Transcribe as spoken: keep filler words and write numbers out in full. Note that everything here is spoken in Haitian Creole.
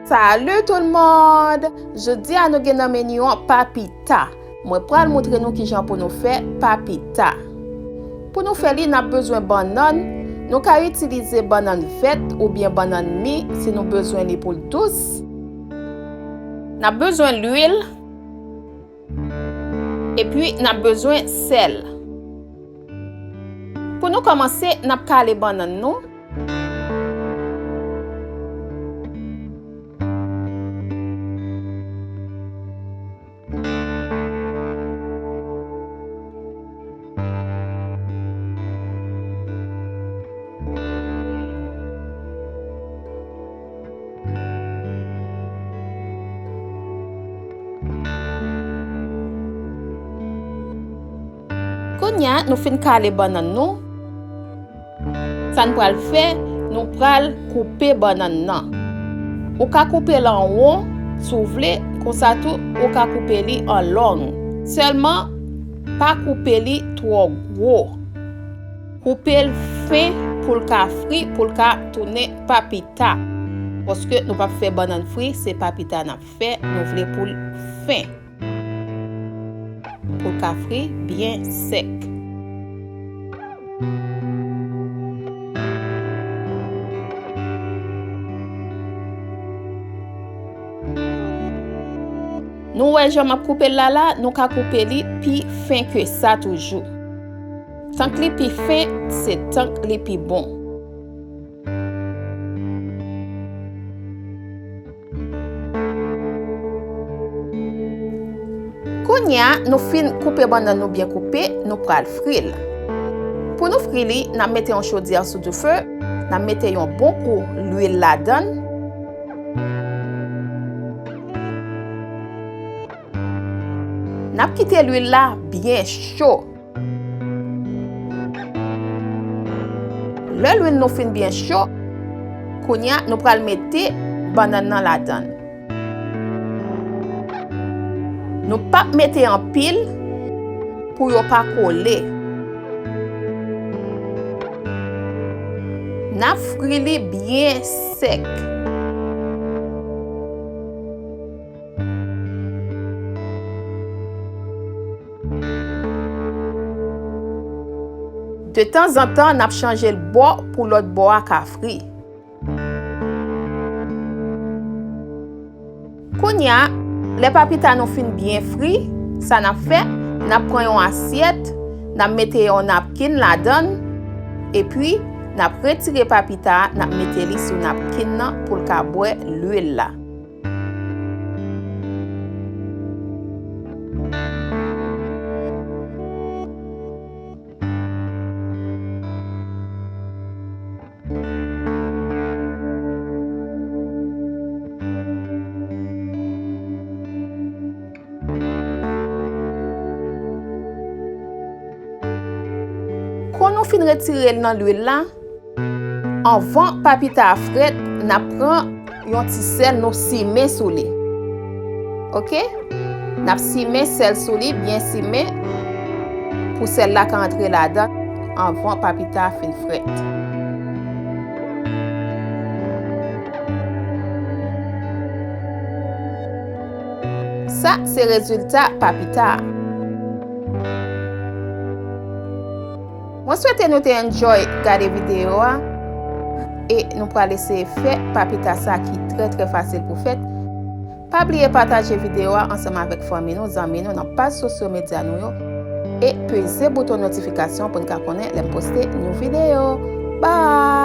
Salut tout le monde! Jodi a nou gen nan meni an papita. Mwen pral moutre nou kijan pou nou fè papita. Pou nou fè li, n ap bezwen bannann. Nou ka itilize bannann vèt oubyen bannann mi si nou bezwen li pou l dous. N ap bezwen lwil. Epi, n ap bezwen sèl. Pou nou kòmanse, n ap kale bannann nou. Kounye a, nou fin kale bannann nou. Sa n pral fè, nou pral koupe bannann nan. Ou ka koupe l an won, si w vle, konsa tou, ou ka koupe li an long. Sèlman, pa koupe li twò gwo. Koupe l fen pou l ka fri, pou l ka tounen papita. Paske nou p ap fè bannann fri, se papita n ap fè, nou vle pou l fen. Pou l ka fri byen sèk. Nou wè jan m ap koupe l la la, nou ka koupe li pi fen ke sa toujou. Tank li pi fen, se tank li pi bon. Kounye a, nou fin koupe bannann nou byen koupe, nou pral fri l. Pou nou fri li, n ap mete yon chodyè sou dife, n ap mete yon bon kou lwil ladan l. N ap kite lwil la byen cho. Lè lwil nou fin byen cho, kounye a nou pral mete bannann nan ladan l. Nou p ap mete anpil pou yo pa kole. N ap fri li byen sèk. De tanzantan, n ap chanje l bò pou lòt bò a ka fri. Kounye a, lè papita nou fin byen fri, sa n ap fè, n ap pran yon asyèt, n ap mete yon napkin ladan l, epi n ap retire papita a, n ap mete li sou napkin nan pou l ka bwè lwil la. Kon nou fin retire l nan lwil la, anvan papita a frèt, n ap pran yon ti sèl, nou simen sou li. Oke? N ap simen sèl sou li, byen simen, pou sèl la ka antre ladan anvan papita a fin frèt. Sa se rezilta papita a. Mwen swete nou te enjoy gade videyo a, e nou pral eseye fè papita sa ki trè, trè fasil pou fèt. Pa bliye pataje videyo a ansanm avèk fanmi nou, zanmi nou nan paj sosyo medya nou yo, e peze bouton notifikasyon pou n ka konnen lè m poste yon videyo. Bye!